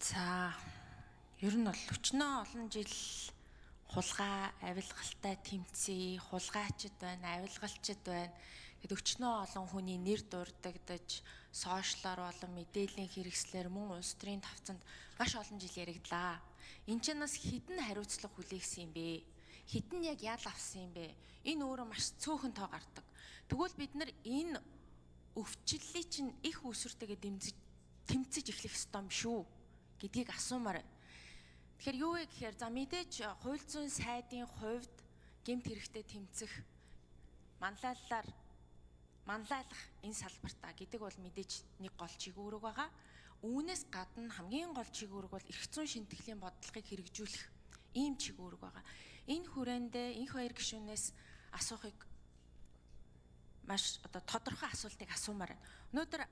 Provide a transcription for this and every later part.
За, ер нь бол өчнөө олон жил хулгай, авилгалтай тэмцээ, хулгайчд байна, авилгалчд байна. Гэт өчнөө олон хүний нэр дурддагдаж, сошиалор болон мэдээллийн хэрэгслэр мөн улс төрийн тавцанд маш олон жил яригдлаа. Энд чинь бас хэдэн хариуцлага хүлээгсэн юм бэ? Хэдэн яг ял авсан юм бэ? Энэ өөрөө маш цөөхөн тоо гардаг. Тэгвэл бид нар энэ өвчлөлийг чинь их үүсвэртэйгээ дэмжиж тэмцэж эхлэх ёстой юм шүү гэдгийг асуумаар. Тэгэхээр юу вэ гэхээр, за, мэдээж хууль зүйн сайдын хувьд гэмт хэрэгтэй тэмцэх, манлайллаар манлайлах энэ салбартаа гэдэг бол мэдээж нэг гол чиг үүрэг байгаа. Үүнээс гадна хамгийн гол чиг үүрэг бол эрх зүйн шинтгэлийн бодлогыг хэрэгжүүлэх ийм чиг үүрэг байгаа. Энэ хүрээндээ энх хоёр гишүүнээс асуухыг маш одоо тодорхой асуултыг асуумаар байна. Өнөөдөр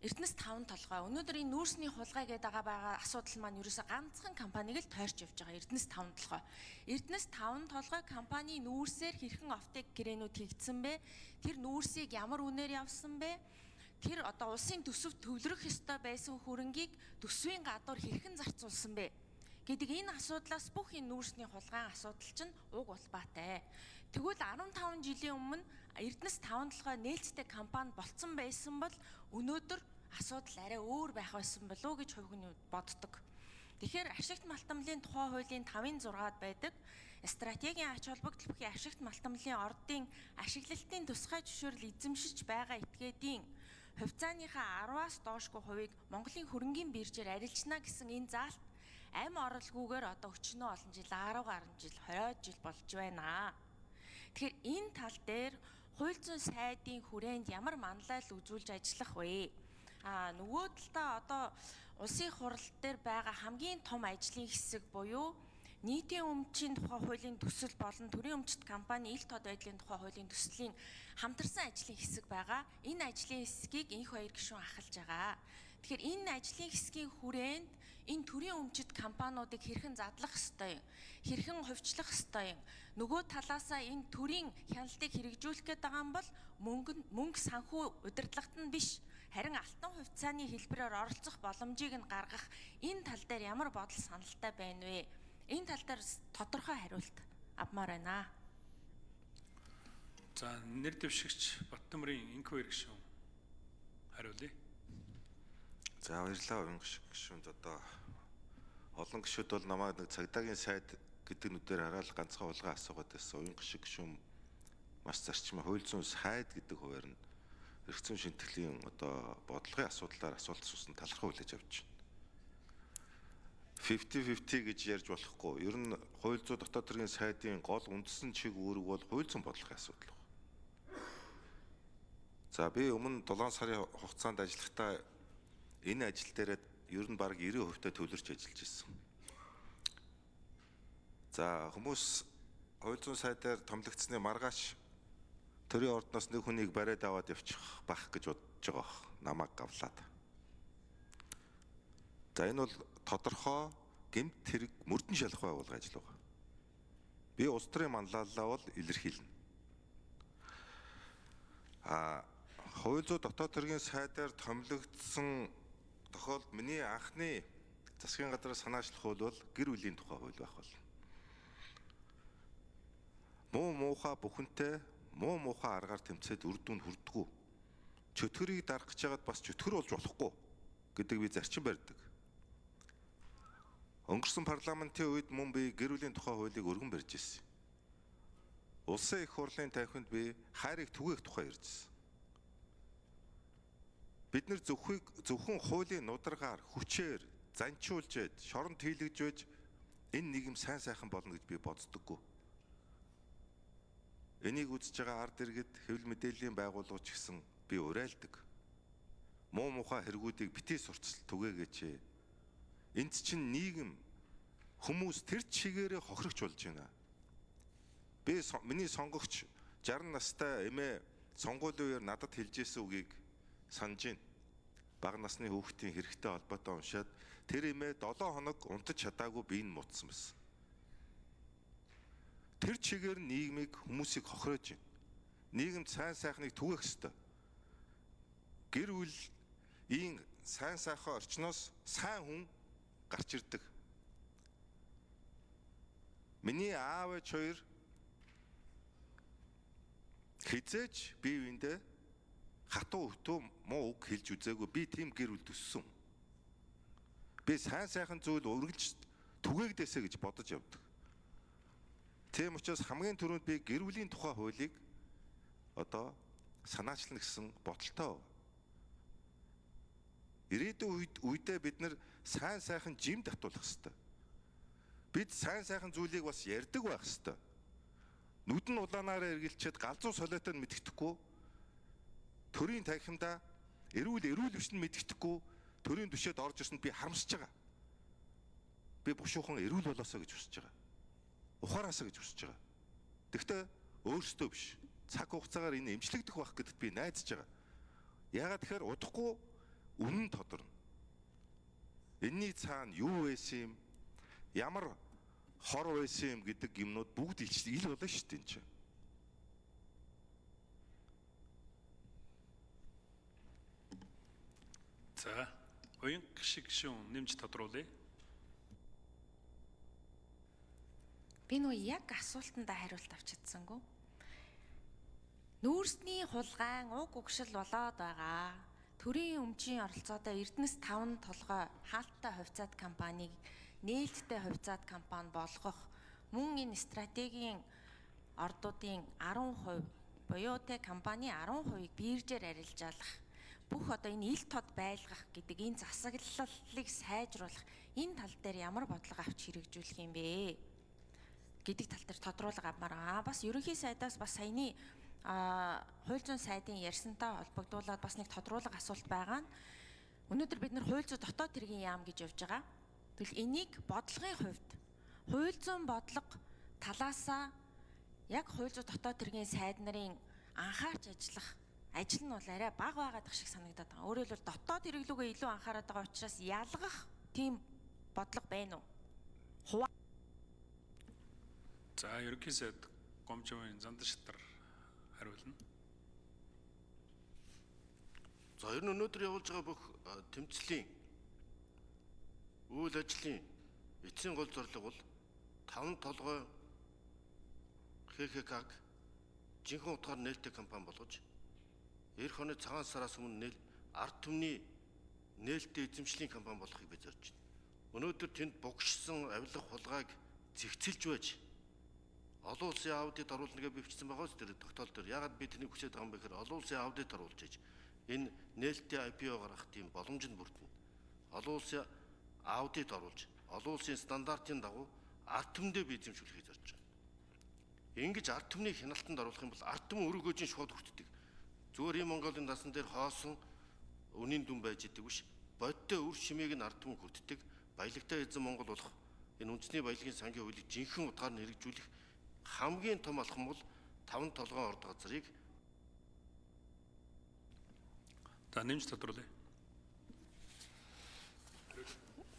Эрдэнэс таван толгой. Өнөөдөр энэ нүүрсний хулгай гэдэг байгаа асуудал маань ерөөсө ганцхан компанийг л тойрч явж байгаа. Эрдэнэс таван толгой. Эрдэнэс таван толгой компани нүүрсээр хэрхэн offtake гэрээнүүд хийгдсэн бэ? Тэр нүүрсийг ямар үнээр явсан бэ? Тэр одоо улсын төсөв төвлөрөх ёстой байсан хөрөнгийг төсвийн гадуур хэрхэн зарцуулсан бэ гэдэг энэ асуудлаас бүх энэ нүүрсний хулгайн асуудал чинь уг улбаатай. Тэгвэл 15 жилийн өмнө Эрдэнэс таван толгой нээлттэй компани болцсон байсан бол өнөөдөр асуудал арай өөр байх байсан болов уу гэж хувь хүний боддог. Тэгэхээр ашигт малтамлын тухай хуулийн 5-ын 6-ад байдаг стратегийн ач холбогдол бүхий ашигт малтамлын ордын ашиглалтын тусгай зөвшөөрөл эзэмшиж байгаа этгээдийн хувьцааныхаа 10-аас доошгүй хувийг Монголын хөрөнгийн биржээр арилжна гэсэн энэ заалт амь оролгүйгээр одоо өчнөө олон жил, 10 гаруй жил, 20 жил болж байна. Тэгэхээр энэ тал дээр хууль зүйн сайдын хүрээнд ямар манлайл үзүүлж ажиллах вэ? А нөгөө талдаа одоо улсын хурал дээр байгаа хамгийн том ажлын хэсэг буюу нийтийн өмчийн тухай хуулийн төсөл болон төрийн өмчт компани ил тод байдлын тухай хуулийн төслийн хамтарсан ажлын хэсэг байгаа. Энэ ажлын хэсгийг энх хоёр гишүүн ахалж байгаа. Тэгэхээр энэ ажлын хэсгийн хүрээнд энэ төрийн өмчт компаниудыг хэрхэн задлах ёстой юм, хэрхэн хувьчлах ёстой юм. Нөгөө талаасаа энэ төрийн хяналтыг хэрэгжүүлэх гээд байгаа юм бол мөнгө санхүү удирдлагт нь биш, харин алтан хувьцааны хэлбэрээр оролцох боломжийг нь гаргах энэ тал дээр ямар бодол саналтай байна вэ? Энэ тал дээр тодорхой хариулт авмаар байна. За, нэр дэвшигч Баттөмрийн энх хоёр гишүүн хариулъя. За, баярлалаа уян гишүүнд. Одоо олон гишүүд бол намайг нэг цагдаагийн сайд гэдэг нүдээр хараад ганцхан хулгай асуугаад байсан. Уян гишиг гишүүн маш зарчим хууль зүйн сайд гэдэг хуваар нь эрх зүйн шинтгэлийн одоо бодлогын асуудлаар асуулт асуусан, талархан хүлээж авч байна. 50 50 гэж ярьж болохгүй. Ер нь хууль зүйн дотоод хэргийн сайдын гол үндсэн чиг үүрэг бол хууль зүйн бодлогын асуудал байна. За, би өмнө 7 сарын хугацаанд ажиллахдаа энэ ажил дээрээ ер нь бараг 90% төвлөрч ажиллаж ирсэн. За, хүмүүс хууль зүйн сайдаар томилогдсны маргааш төрийн ордноос нэг хүнийг бариад аваад явчих бах гэж бодож байгаа бах. Намайг гавлаад. За, энэ бол тодорхой гэмт хэрэг мөрдөн шалах байгууллага ажил байгаа. Би улс төрийн манлайллаа бол илэрхийлнэ. А хууль зүйн дотоод хэргийн сайдаар томилогдсон тохиолдолд миний анхны засгийн газраас санаачлах хууль бол гэр бүлийн тухай хууль байх болно. Муу муухай бүхэнтэй муу муухай аргаар тэмцээд үр дүнд хүрдэггүй. Чөтгөрийг дарах гэж байгаад бас чөтгөр болж болохгүй гэдэг би зарчим барьдаг. Өнгөрсөн парламентын үед мөн би гэр бүлийн тухай хуулийг өргөн барьж ирсэн. Улсын их хурлын танхимд би хайрыг түгээх тухай ярьж ирсэн. Бид нар зөвхөн хуулийн нударгаар, хүчээр занчуулж ээд, шоронд хийлгэж байж энэ нийгэм сайн сайхан болно гэж би боддоггүй. Энийг үзэж байгаа ард иргэд, хэвлэл мэдээллийн байгууллагууд ч гэсэн би уриалдаг. Муу мухай хэрэгүүдийг битгий суртал түгээгээч. Энд чинь нийгэм, хүмүүс тэр чигээрээ хохирогч болж байна. Би миний сонгогч 60 настай эмээ сонгуулийн үеэр надад хэлж исэн үгийг санаж байна. Бага насны хүүхдийн хэрэгтэй холбоотой уншаад тэр эмээ 7 хоног унтаж чадаагүй би энэ муудсан байсан. Тэр чигээр нийгмийг, хүмүүсийг хохироож байна. Нийгэмд сайн сайхныг түгээх ёстой. Гэр бүл ийм сайн сайхан орчноос сайн хүн гарч ирдэг. Миний аав ээж хоёр хизээч бие биендээ хатуу өтөө муу үг хэлж үзээгүй. Би тийм гэр бүлд өссөн. Би сайн сайхан зүйл үргэлж түгээгдээсэ гэж бодож явдаг. Тийм учраас хамгийн түрүүнд би гэр бүлийн тухай хуулийг одоо санаачлана гэсэн бодолтой. Ирээдүйн үедээ бид нар сайн сайхан жим татуулах ёстой. Бид сайн сайхан зүйлийг бас ярьдаг байх ёстой. Нүд нь улаанаараа эргэлчээд галзуу солиотой нь мэддэхгүй, төрийн танхимдаа эрүүл биш нь мэддэхгүй, төрийн түшээд орж ирсэнд би харамсаж байгаа. Би бушуухан эрүүл болоосоо гэж хүсэж байгаа. Ухаараасаа гэж хүсэж байгаа. Тэгэхдээ өөрсдөө биш. Цаг хугацаагаар энэ эмчлэгдэх байх гэдэгт би найдаж байгаа. Яагаад тэгэхээр удахгүй үнэн тодорно. Энийний цаана юу байсан юм? Ямар хор байсан юм гэдэг юмнууд бүгд ил болно шүү дээ энэ чинь. За, уян гişиг гишүүн нэмж тодруулъя. Би нөө яг асуултандаа хариулт авч чадсангүй. Нүүрсний хулгайн уг угшил болоод байгаа. Төрийн өмчийн оролцоотой Эрдэнэс 5 толгой хаалттай хувьцаат компанийг нээлттэй хувьцаат компани болгох мөн энэ стратегийн ордуудын 10% буюу те компани 10%-ыг биржээр арилжаалах, бүх одоо энэ ил тод байлгах гэдэг энэ засаглалыг сайжруулах энэ тал дээр ямар бодлого авч хэрэгжүүлэх юм бэ гэдэг тал дээр тодруулга авмаар байгаа. Бас ерөнхий сайдаас бас саяны хууль зүйн сайдын ярьсантай холбогдуулаад бас нэг тодруулга асуулт байгаа нь өнөөдөр бид нар хууль зүйн дотоод хэргийн яам гэж явж байгаа. Тэгвэл энийг бодлогын хувьд хууль зүйн бодлого талаасаа яг хууль зүйн дотоод хэргийн сайд нарын анхаарч ажиллах ажил нь бол арай бага байгаад шиг санагдаад байгаа. Өөрөөр хэлбэл дотоод хэрэглүүгээ илүү анхаарат байгаа учраас ялгах тийм бодлого байна уу? За, ерөнхий сайд Гомжовын Зандан шатар хариулна. За, ер нь өнөөдөр явуулж байгаа бүх тэмцлийн үйл ажлын эцсийн гол зорилго бол 5 толгой ХХК-г жинхэнэ утгаар нээлттэй компани болгож эх оны цагаан сараас өмнө ард түмний нээлттэй эзэмшлийн компани болохыг би зорж байна. Өнөөдөр тэнд бугшсан авилга хулгайг зэгцэлж байж олон улсын аудит оруулна гэж бивчсэн байгаа биз тэр тогтоол дээр. Ягаад би тэрнийг хүсэж байгаа юм бэ гэхээр олон улсын аудит оруулж иж энэ нээлттэй IPO гаргах тийм боломж нь бүрдэнэ. Олон улсын аудит оруулж олон улсын стандартын дагуу ард түмдээ би эзэмшүүлэхийг зорж байгаа. Ингэж ард түмнийг хяналтанд оруулах юм бол ард түмэн өрөөгөө чинь шууд хүртдэг. Зүгээр ийм Монголын дасан дээр хоосон үнийн дүн байж идэг биш. Бодтой үр шимийг нь ард түмэн хүртдэг. Баялагтай эзэн Монгол болох энэ үндэсний баялагын сангийн хуулийг жинхэнэ утгаар нь хэрэгжүүлэх хамгийн том алхам бол 5 толгойн орд газрыг за нэмж тодруулъя.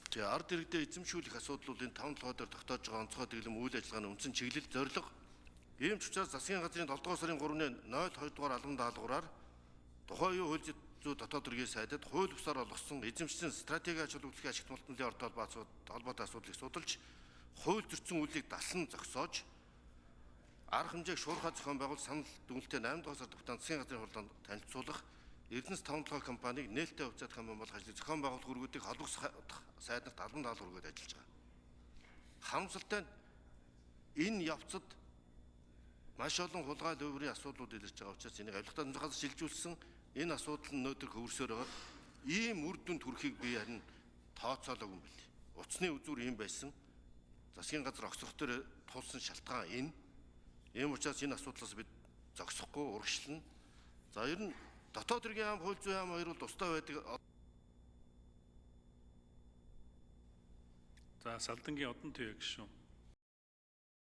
Тэгээ ард иргэдээ эзэмшүүлэх асуудал бол энэ 5 толгой дээр тогтоож байгаа онцгой дэглэм үйл ажиллагааны үндсэн чиглэл зорилго. Ийм ч учраас засгийн газрын 7 дугаар сарын 3-ны 02 дугаар албан даалгавраар тухайн үеийн хууль зүйн дотоод хэргийн сайдад хууль бусаар олгосон эзэмшсэн стратегийн ач холбогдлын ашигт мултмлын орд холбоотой асуудлыг судалж хууль зөрчсөн үйлийг далсан зогсоож арга хэмжээг шуурхай зохион байгуул санал дүгнэлтээ 8 дугаар сард Бүтэн засгийн газрын хурлаанд танилцуулах Эрдэнэс 5 толгой компанийг нээлттэй хувьцаат компани болох ажлыг зохион байгуулах үүргүүдийг холбогдох сайд нарт албан даалгавар өгөөд ажиллаж байгаа. Харамсалтай нь энэ явцад маш олон хулгай лүйврийн асуудлууд илэрч байгаа учраас энийг авилгатай газар шилжүүлсэн энэ асуудал нь өнөөдөр хөвөрсөөр байгаа. Ийм үр дүнд хүрэхийг би харин тооцоолоогүй юм бэл. Утасны үзүүр ийм байсан. Засгийн газар огцрох дээр тулсан шалтгаан энэ. Ийм учраас энэ асуудлаас бид зогсохгүй урагшлана. За ер нь дотоод хэргийн яам, хууль зүйн яам хоёр бол тусдаа байдаг. За, Салдангийн Одон Туяа гишүүн